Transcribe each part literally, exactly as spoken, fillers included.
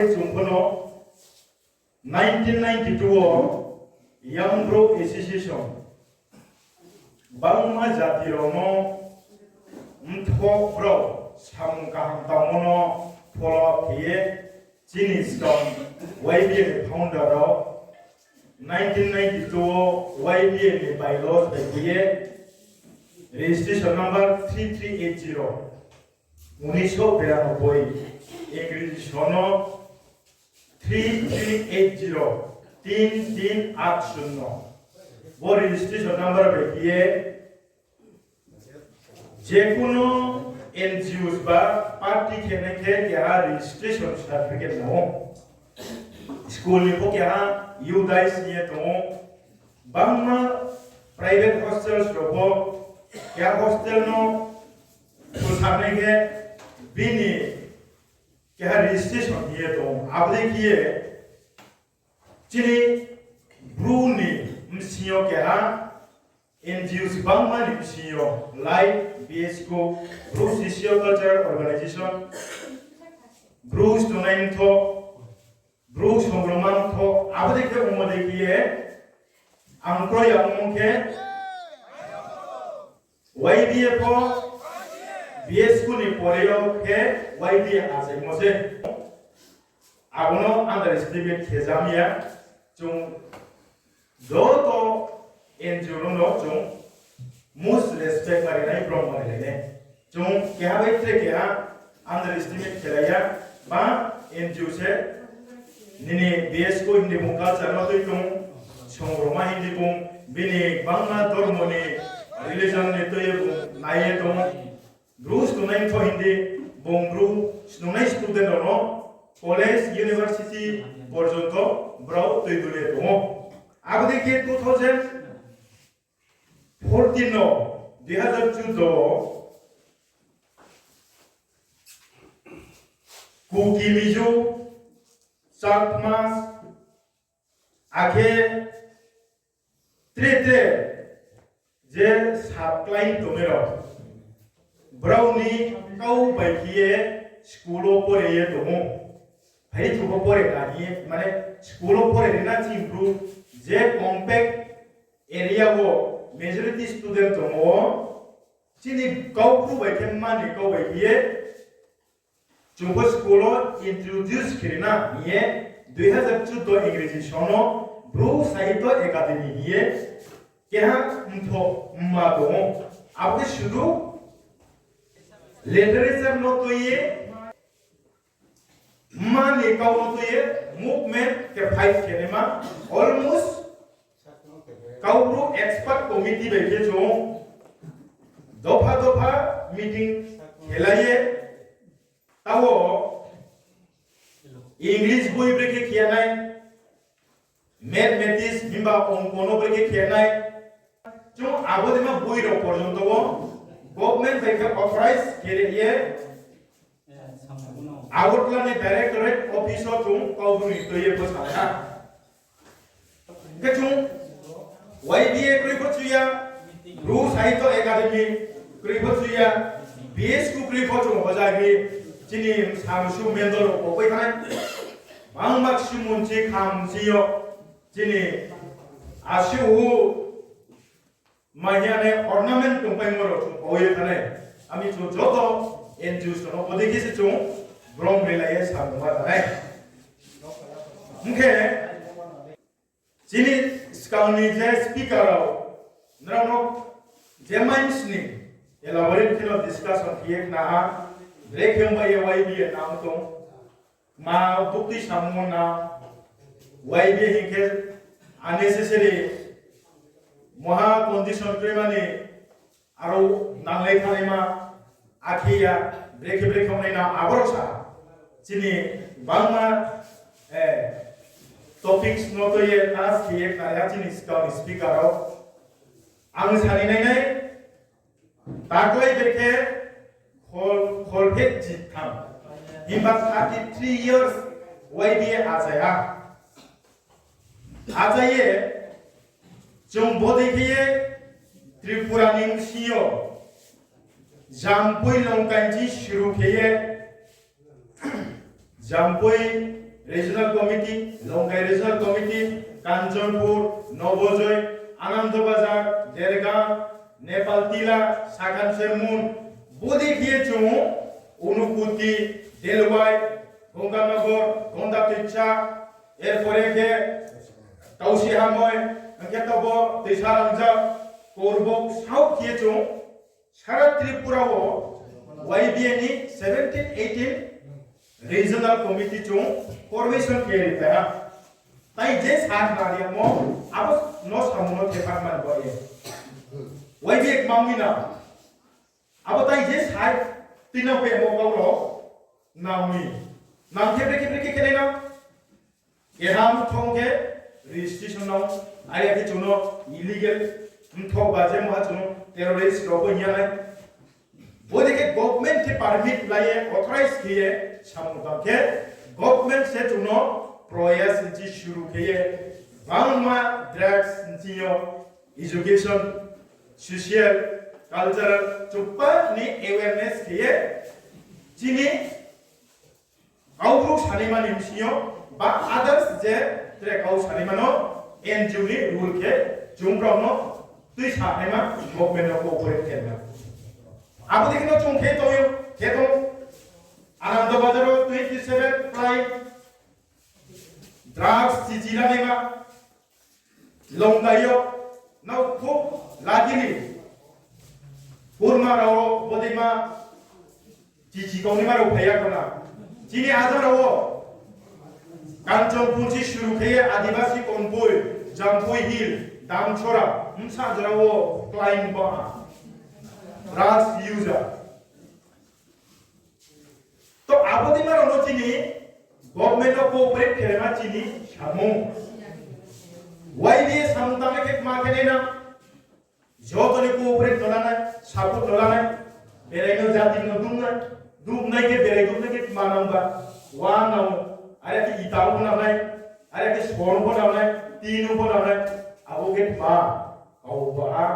Chung pho no nineteen ninety-two wo Young Bru Association bangma jati rao no mthoh brao samung kaham tangmo no follow up khe ye chini skang Y B A ni founder rao nineteen ninety-two wo Y B A ni bylaws bai khe ye registration number three three eight zero, উনিশশো বিরানব্বই, English song no three three eight zero, তিন তিন আট শূন্য. Bo registration number bai khe ye jekuno N G Os ba party khe nai khe keha registration certificate nang ou. School ni pho keha UDISE hing ye tong ou. Bangma private hostels rao pho keha hostel no phusanai khe bini keha registration hing ye tong ou. Abo dei khe ye chini Bru ni bsing yo keha N G Os bangma ni bsing yo, like B S C O, Bru Socio Cultural Organization, Bru Snungnai Mthoh, Bru Songrongma Mthoh, abo dei khe ongmo dei khe ye ang kroi ya ongmo khe Y B A pho B S C O ni pore yo khe Y B A achaimo se. Abo no underestimate khe jam ya. Chung joto N G O rao no chung most respect ma rinai, brom ma rilai nai. Chung keha bai tre keha underestimate khelai ya. Ba N G O se nini B S C O hing di bung culture no tui tong, Songrongma hing di bung bini bangma dormo ni religion ni tui ye bung nai ye tong. Bru Snungnai Mthoh hing di bung Bru snungnai student rao no college, university porjonto brao tui dule tong ou. Abo dei khe two thousand fourteen no, dui hazar chuddo, Kuki, Mizo, Chakma, akhe tre tre je subclaim tongnai rao, brao ni kau bai khe ye school wo pore ye tong ou. Phai thu pho pore na hing ye, mane school wo pore ri na chini Bru je compact area wo majority student tongmo wo, chini Kaubru bai khe mma ni kau bai khe ye chung pho school wo introduce khe ri na hing ye, dui hazar chuddo English song no Bru Sahitya Academy hing ye keha mthoh mma tong ou. Abo khe sudu literature no tui ye, mma ni kau no tui ye movement khe fight khe naima, almost Kaubru expert committee bai khe chung dopha dopha meeting khelai ye, taoh English boi brekhe khe nai, mathematics himba ongko no brekhe khe nai, chung abo deima boi rao porjonto wo government bai khe authorize khe ri ye, Agartala ni directorate office wo chung Kaubru ni tui ye bsa ha. Hing khe chung Y B A kroi pho chu ya, Bru Sahitya Academy kroi pho chu ya, B S C O kroi pho chung hoja khe chini samsu mendor rao bo pai thanngnai. Bangma ksu munchi khamchi yo chini asihu maiya nai ornament tongpaimo rao chung pao ye thanngnai. Ami chung joto N G O rao no bodei khe se chung brom rilai ye samungma thanngnai. Hing khe chini skang ni je speaker rao, nrao no je mains ni elaborate khe no discussion khe ye khna ha, brekhe bai ye Y B A nang tong, ma buktui samung na, Y B A hing khe unnecessary moha condition kroi mani, aro nanglai thanaima, akhe ya, brekhe brekhe ongnai na, aboro sa. Chini bangma topics no tui ye touch khe ye khna ha chini skang ni speaker rao. Ang sani nainai, taklai bai khe khol, kholpheh chitham. Himba thirty three years Y B A achai ha. Achai ye, chung bodei khe ye Tripura ni bsing yo, Jampui Longkainchi suru khe ye, Jampui Regional Committee, Longkai Regional Committee, Kanchanpur, Nobojoi, Anandabazar, Dergaon, Nepal Tila, Sakan Sermon, bodei khe chung Unukuti, Delwai, Gonganagar, Gonda Tuicha, er pore khe Tausi Hamoi, hing khe tobo Tuisa Rangjak, Korbok, South khe chung sara Tripura wo Y B A ni seventeen, eighteen regional committee chung formation khe ri tha. Tai je sa khnarimo, abo no samung no thepha man bo ye. Y B A kmang mi na. Abo tai je sa, tini no pemo kau rao nang mi. Nang khe brekhe brekhe khe nai na. Keha mthong khe registration nang, are khe chung no illegal, mthong ba je mungha chung no terrorist rao bo hing ya nai. Bodei khe government khe permit lai ye, authorize khe ye, samung tang khe, government se chung no proyas nchi suru khe ye, bangma drugs nchi yo, education, social, cultural, chukpa ni awareness khe ye, chini kau brouh sanaima ni bsing yo, ba others je tre kau sanaima no N G O ni rule khe chung brao no tuisa naima, government no cooperate khe naima. Abo dei khe no chung khe tong yo, khe tong. Anandabazar wo twenty seven khlai drugs chichi la naima, Longkai yo, nao khub luckily, kurma rao bodeima chichi tongnaima rao phai ya khna. Chini aja rao wo, Kanchanpur se suru khe ye Adibasi Konpui, Jampui Hill, Damchora, bsa jora wo kláin ba ha. Drugs user. To abo deima rao no chini government no cooperate khe naima chini samung. Y B A samung tangnai khe kma khe nai na. Joto ni cooperate no la nai, support no la nai. Berai no jati no dum nai. Dum nai khe berai dum nai khe kma nang ba. Wa nang, are khe ita pho nang nai, are khe sor pho nang nai, tin pho nang nai. Abo khe kma, kau ba ha,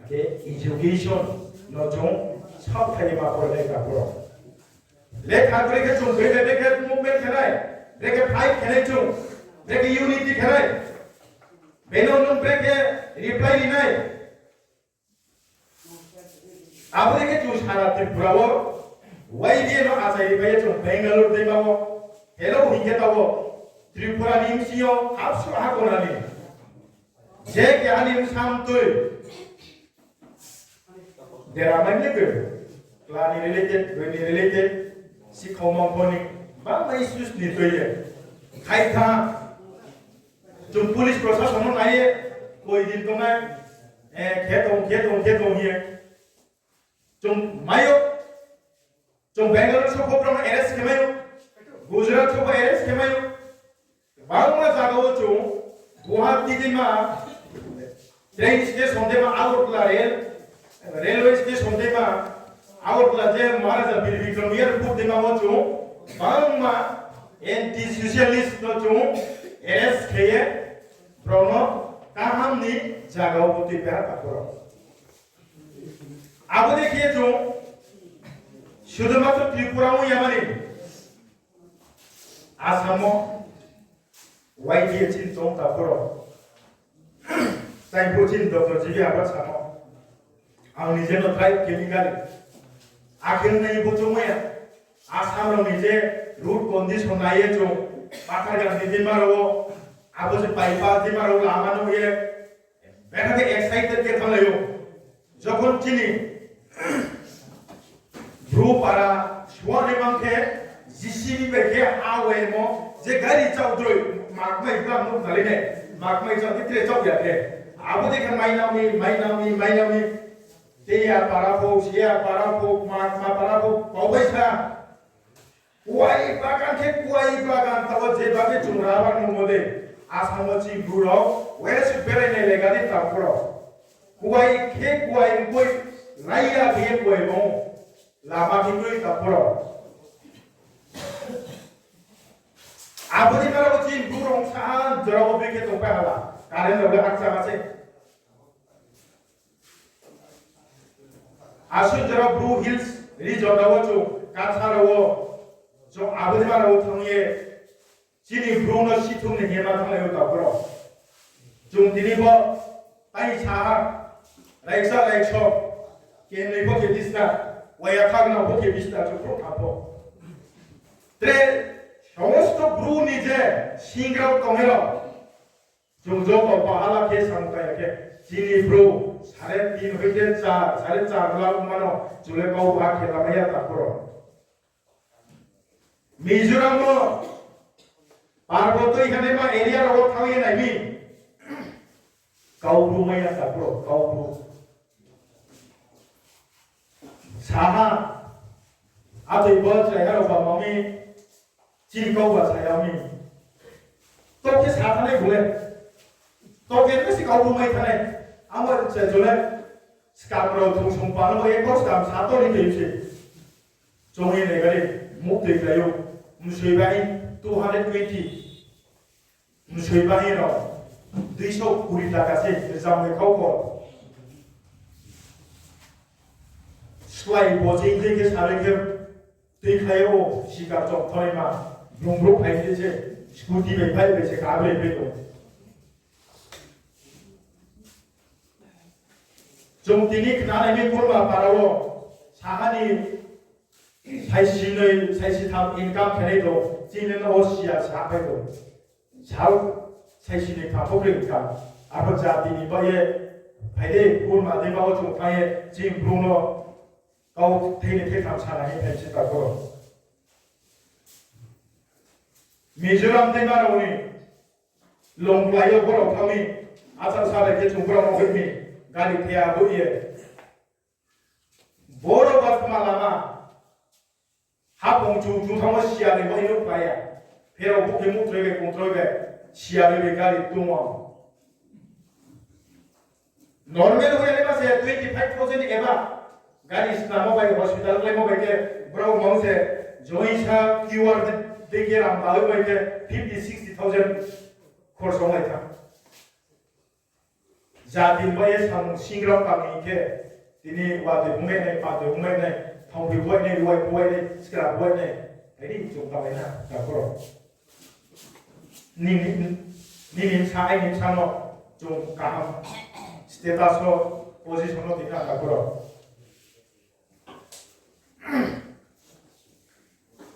khe education no chung saohthai ye ma pore nai ka poro. Lekha brekhe chung brekhe brekhe movement khe nai, brekhe fight khe nai chung, brekhe unity khe nai. Beno nung brekhe reply ri nai. Abo dei khe chung sara Tripura wo Y B A no achai ri pai ye chung Bangalore deima wo hello hing khe taoh wo Tripura ni bsing yo habsao ha kona ni je keha ni bsa mtoi dera mai le khe, kla ni related, boi ni related, sikhau mangpho ni bangma issues ni tui ye khai tha. Chung police prosason no nai ye, koi din tongnai, khe tong, khe tong, khe tong ye. Chung mai ou, chung Bangalore sokho brao no arrest khe mai ou, Gujarat sokho arrest khe mai ou. Bangma zaga wo chung Guwahati deima, train station deima, Agartala rail, railway station deima, Agartala je Maharaja Bir Bikram Airport deima wo chung bangma anti-socialist no chung arrest khe ye, brao no kaham ni zaga wo tuipai ha takhu rao. Abo dei khe chung suduma to Tripura ong ya mani, Assam wo Y B A chini tong takhu rao. Tai pho chini Doctor G B Agarwal samo, ang ni je no tribe khe ni gari. Akhe nai bo chung ya. Assam rao ni je road condition nai ye chung, Patharghat ni deima rao wo, abo je bypass deima rao lama no ye, betha khe excited khe thannglai ou. Jokhon chini Bru para suani mang khe, J C B bai khe ha waimo, je gari chaoh droi, makmai bang nuh nalai nai, makmai chaoh khe tre chaoh ya khe. Abo dei khe mainang mi, mainang mi, mainang mi. Tei ya para pho, se ya para pho, ma, ma para pho, kau bai sa. Kuai bagan khe kuai bagan, taoh je babe chung rubber nungmo de. Asamo chini Bru rao, were se berai nai lega de takhu rao. Kuai khe kuai boi, lai ya khe kuai bung. Lama khe kroi takhu rao. Abo ni bara bo chini Bru rao sa jora wo bikhe tongpai hala. Current rao le hakcha ma se. Asuh jora Bru Hills region rao wo chung, Cachar rao wo, chung abo ni bara wo thang ye, Chini Bru no sithum ni hema thanglai ou takhu rao. Chung tini bo tai sa ha, raisa raiso, kenoi pho khe bisna, waya khagna pho khe bisna, chung pho kha pho. Tre, somosto Bru ni je singrao tongnai rao, chung joto bahala khe samung kaya khe, chini Bru, sare tin hoite char, sare char lakh mano, chung le kau baha khe lamai ya takhu rao. Mizoram no parbo tui khanaima area rao wo thanng ye nai mi. Kaubru mai ya takhu rao, Kaubru. Saha, atoi bo chraiha rao ba ma mi, chini kau ba sa ya mi. To khe sa thanai bole. To khe besi Kaubru mai thanai. Amo se jole, skam rao thungsung pa no bo ekor skam sa to ni toi se. Chung ye nai gari, muhtoi khlai ou, msoi bahi two hundred twenty, msoi bahi rao, দুইশো কুড়ি টাকা se, rzang ni khau ko. Slái bo jing jing khe saroi khe, tui khlai ou, sikar chom thorima, brung brung phai khe se, scooty bai phai bai se, kabre bai tong. Chung tini khnanai mi Kurma para wo, saha ni saisi noi, saisi tham income khenai tong, chini no wo siya sa phai tong. Sal saisi noi tham pho khe income. Arphuh jati ni bai ye, phai de Kurma dei ba wo chung phai ye, chini Bru no kau thei ni thei tham sana hing phai se takhu rao. Mizoram dei ma rao ni Longklai yo brao thanng mi, achar sa bai khe chung brao no hoih mi, gari thea boih ye. Boro ba tma lama, haphung chung chung thanngmo siya ni bai no phai ya. Pherao bukhe muhtroi bai kongtroi bai, siya ni bai gari tongmo. Normal hoih ya le ma se twenty five thousand eba gari snamo bai hospital kláimo bai khe brao mang se joisa Q R dei khe rang daoh bai khe fifty sixty thousand khorsa onglai thanng. Jati bai ye samung singrao tang ni khe, tini watoi bumai nai, patoi bumai nai, thangphi buai nai, ruai buai nai, skra buai nai, aini chung tanglai na, takhu rao. Nini, nini bsa, aini bsa no chung kaham status wo, position wo tini na takhu rao.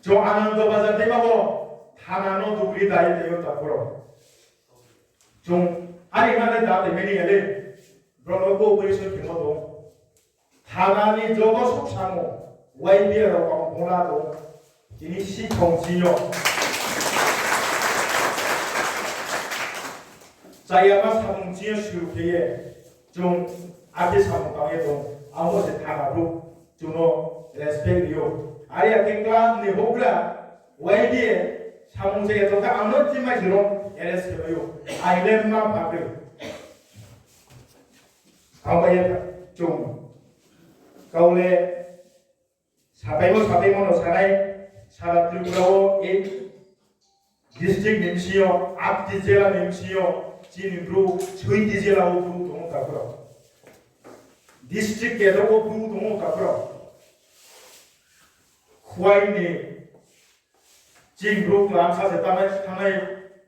Chung Anando Bazar dei ma wo thana no dugri dai tei ou takhu rao. Chung ani mane da tei mani ya le, brao no cooperation khemo tong. Thana ni joto suh samung, Y B A rao kang bung la tong. Tini si thong si yo. Chayama samung chini yo suru khe ye, chung akhe samung tang ye tong, abo se thana brouh, chung no respect ri ou. Are ya khe class ni houhgra, Y D A, samung chaya tong khe ang no chimai se rong arrest khe mai ou. Ai le ma pha khe. Ang bai ye chung, kau le, Sapaimo, sapaimo no sanai, sara Tripura wo eight district ni bsing yo, aat ti jela ni bsing yo, chini brouh, soiti jela wo brouh tong ou takhu rao. District kedro wo brouh tong ou takhu rao. Khuai ni chini brouh klam sa se tanai, thanai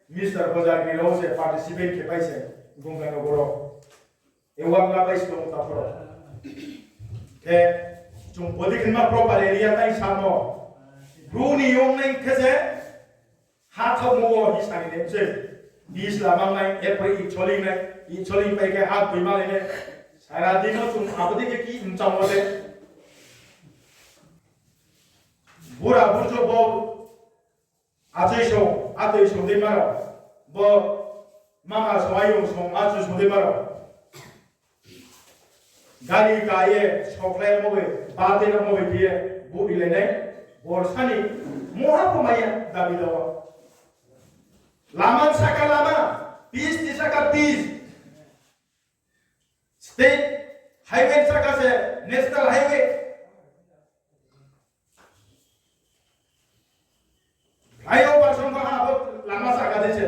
Mister Bojagiri rao se participate khe pai se, Gongkha Nagar wo. Award la bai se tong ou takhu rao. Khe, chung body khe ma proper area tai samo. Bru ni yong nai khe se, ha thokmo wo hisa ni le se. Bis la mang nai, apre icholi nai, icholi pai khe ha boi ma lai nai. Sara din no chung abo dei khe ki mchang wo le. Bura burjo bo Achoi song, atoi song dei ma rao. Bo mama song, ayong song, achu song dei ma rao. Gari ka ye, sokhlai mo bai, bate na mo bai khe ye, buri lai nai, borsa ni, moha pho mai ya, dabi dawa. Lama saka lama, pitch ni saka pitch. State highway saka se national highway. Flyover song ha bo lama saka de se.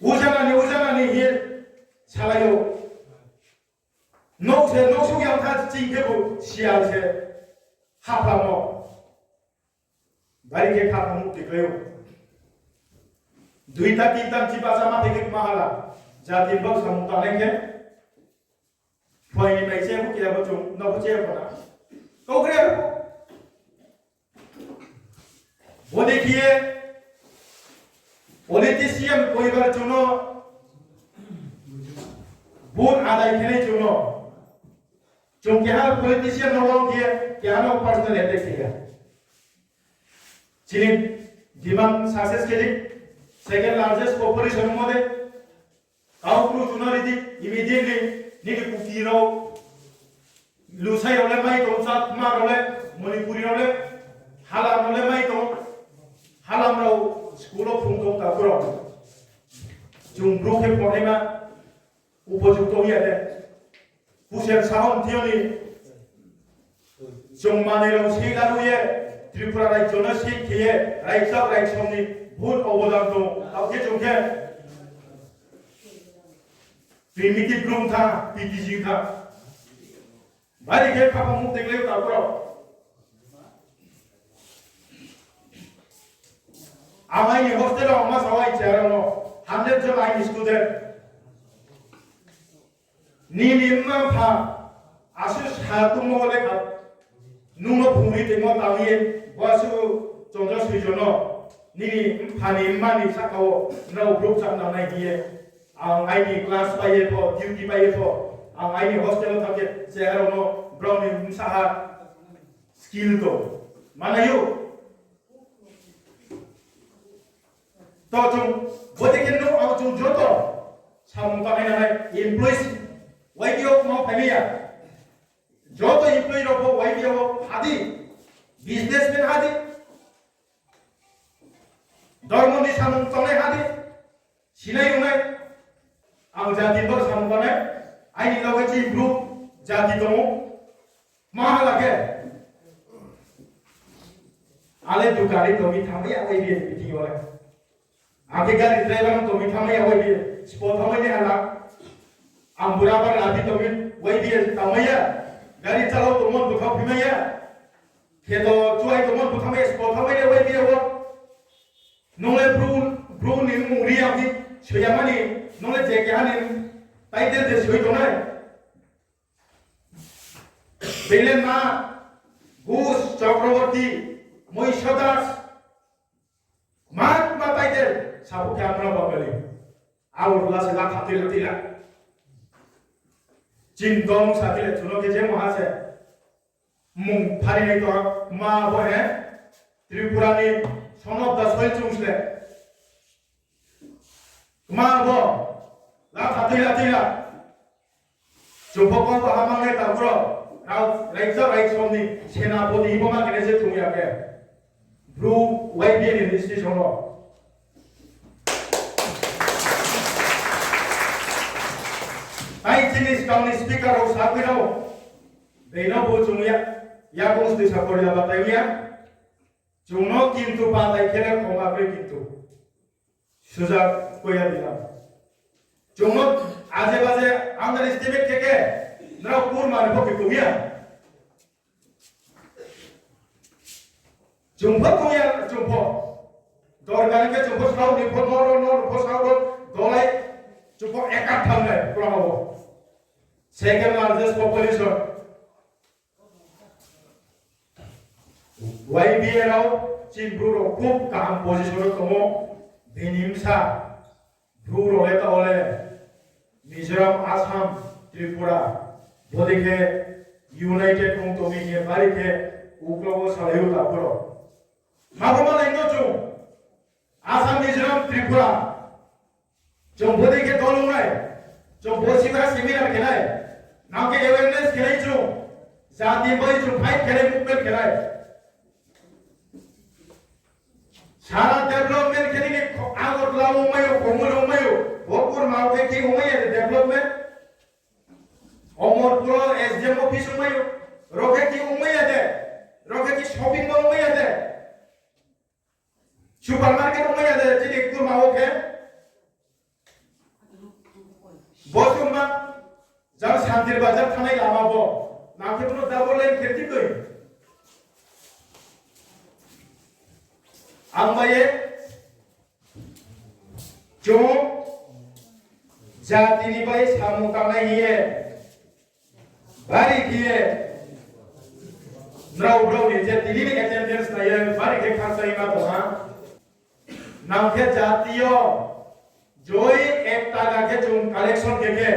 Ujana ni, ujana ni hir salai ou. Nok se, nok song yang tha ching khe bo sial se. Haplamo. Bari khe kha phang mukti klai ou. Duita tinta chiba sama thai khe kma hala. Jati ni bak samung tangnai khe. Phuaing ni bai se bo khe abo chung no bo che bo na. Kau khe. Bo dei khe ye politician koibar chung no vote adai khe nai chung no. Chung keha politician no wrong khe ye, keha no personal attack khe ya. Chini demand success khe di, second largest population mo de, Kaubru chung no ri di, immediately, nini Kuki rao, Lusai rao le mai tong, Chakma rao le, Manipuri rao le, Halam rao le mai tong, Halam rao school wo phrung tong, takhu rao. Chung Bru khe phonaima, upojukto ya de. Kusem sahon thiyoni. Chung manoi rao sei laru ye, Tripura rajyo no sei khe ye, raisa raisom ni bhut obodan tong, tao khe chung khe. Primitive group tha, P T G tha. Bari khe kha phang mukti klai ou takhu rao. Ang aini hostel wo ma sa wai chaya rao no, hundred jon aini student. Nini mma mpha, asuh sa tongmo le kha, nung no phungri tongmo tang ye, bo asuh chondro suijo no, nini mpha ni mma ni sahka wo, nrao group sa nangnai hing ye, ang aini class pai ye pho, duty pai ye pho, ang aini hostel wo thanng khe, chaya rao no, brao ni bsa ha skill tong. Manai ou. To chung, bo dei khe no ang chung joto samung tangnai nangnai employees, Y B A wo kma phaimai ya. Joto employee rao pho Y B A wo ha di, businessman ha di, dormo ni samung tongnai ha di, sinai rongnai, ang jati bo samung tangnai, aini loge chini Bru jati tong ou, ma hala khe. Ale dukani tongmi thanngmai ya Y B A ni meeting yo le. Akhe gari driver no tongmi thanngmai ya Y B A, spo thanngmai ni hala. Ang bura bar labi tongmi Y B A tangmai ya. Gari chalao tongmo buthaoh phimai ya. Kheto chuai tongmo buthaohmai ya, spo thanngmai ya Y B A wo. Nung le Bru, Bru ni mmung ri ya di, soi ya mani, nung le je keha ni title de soi tongnai. Bele ma, Ghosh, Chakraborty, Moiso Das, ma, ma title, saphuh khe amra babali. Abo la se la kha tila tila. Chini dong sa tila, chung no khe je maha se. Mmung pharinai tong ma bo he, Tripura ni son of the soil chung sle. Kma bo, la kha tila tila. Chung pho kau baha mangnai takhu rao, rao, raisa raisom ni senapoti bo ma khe se chung ya khe. Bru Y B A ni registration wo. Tai chini skang ni speaker rao sakoi rao. Beino bo chung ya, ya bo stui sakor ya batai ya. Chung no kintu batai khe le khoma khe kintu. Suja koya dila. Chung no aje baje underestimate khe khe, nrao kurma ni pho khe tong ya. Chung pho tong ya, chung pho. Dorkar khe chung pho sao ni pho, noro, noro pho sao ro, dolai, chung pho ekat thangnai, kurang abo. Second largest population. Y B A rao chini Bru rao khub kaham position wo tongmo, bini bsa, Bru rao le taoh le, Mizoram, Assam, Tripura, bodei khe united ong tongmi khe bari khe uklau wo salai ou takhu rao. Ma bo malai no chung, Assam, Mizoram, Tripura, chung bodei khe dol ong nai, chung bosi ba seminar khe nai, nang khe awareness khe nai chung, jati bai chung fight khe nai, movement khe nai. Sara development khe nini kho-, Agartala ongmai ou, Komol ongmai ou, bo kurma wo khe khe ongmai ya de development. Omorpur wo S D M office ongmai ou, ro khe khe ongmai ya de, ro khe khe shopping mall ongmai ya de. Supermarket ongmai ya de, chini kurma wo khe. Bo sungma, jang Santir Bazar thanai lama bo. Nang khe bono double lane khe di koi. Ang bai ye, chung jati ni bai samung tangnai hing ye, bari khe ye, nrao brao ni je tini ni attendance nai ye, bari khe khakchangma tong ha. Nang khe jati yo, joi ek taka khe chung collection khe khe,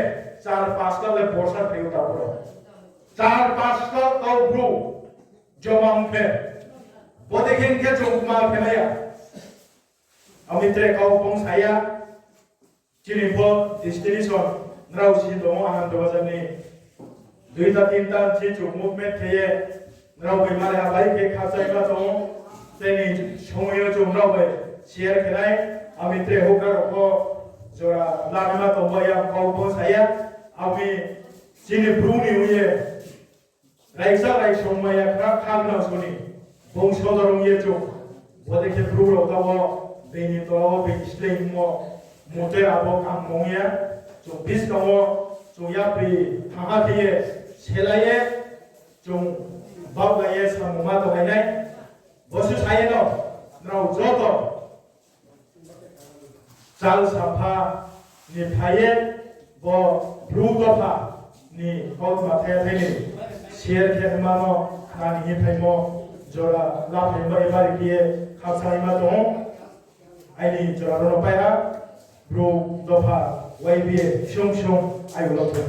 char pasta le borsa khe uta bro. Char pasta kau bro, joma ong khe. Bodei khe khe chung ma khe nai ya. Ami tre kau bung sa ya. Chini bo destination, nrao si tong ou Anand Bazar ni. Duita tinta si chung movement khe ye, nrao bai mare abai khe khakchangma tong ou. Tini somoi yo chung nrao bai share khe nai, ami tre houhgra rao pho jora lanaima tong bai ya, kau bung sa ya, ami chini bru ni ong ye, raisa raisong maya khra khagna soni, bung sodor ong ye chung, bodei khe bru rao taoh wo, bini tola wo, bini sleingmo, mote abo kaham ong ya, chung buskang wo, chung yapri thanngha khe ye, selai ye, chung baohlai ye samungma tonglai nai. Bo se sa ye no, nrao joto chal sapha ni phai ye, bo bru dopha ni kautma thai thai ni share khe ma no, nani hing phaimo jora la phaimo bari khe ye khakchangma tong ou. Aini jora rao no pai ha, bru dopha Y B A ksung ksung ayu lo tho.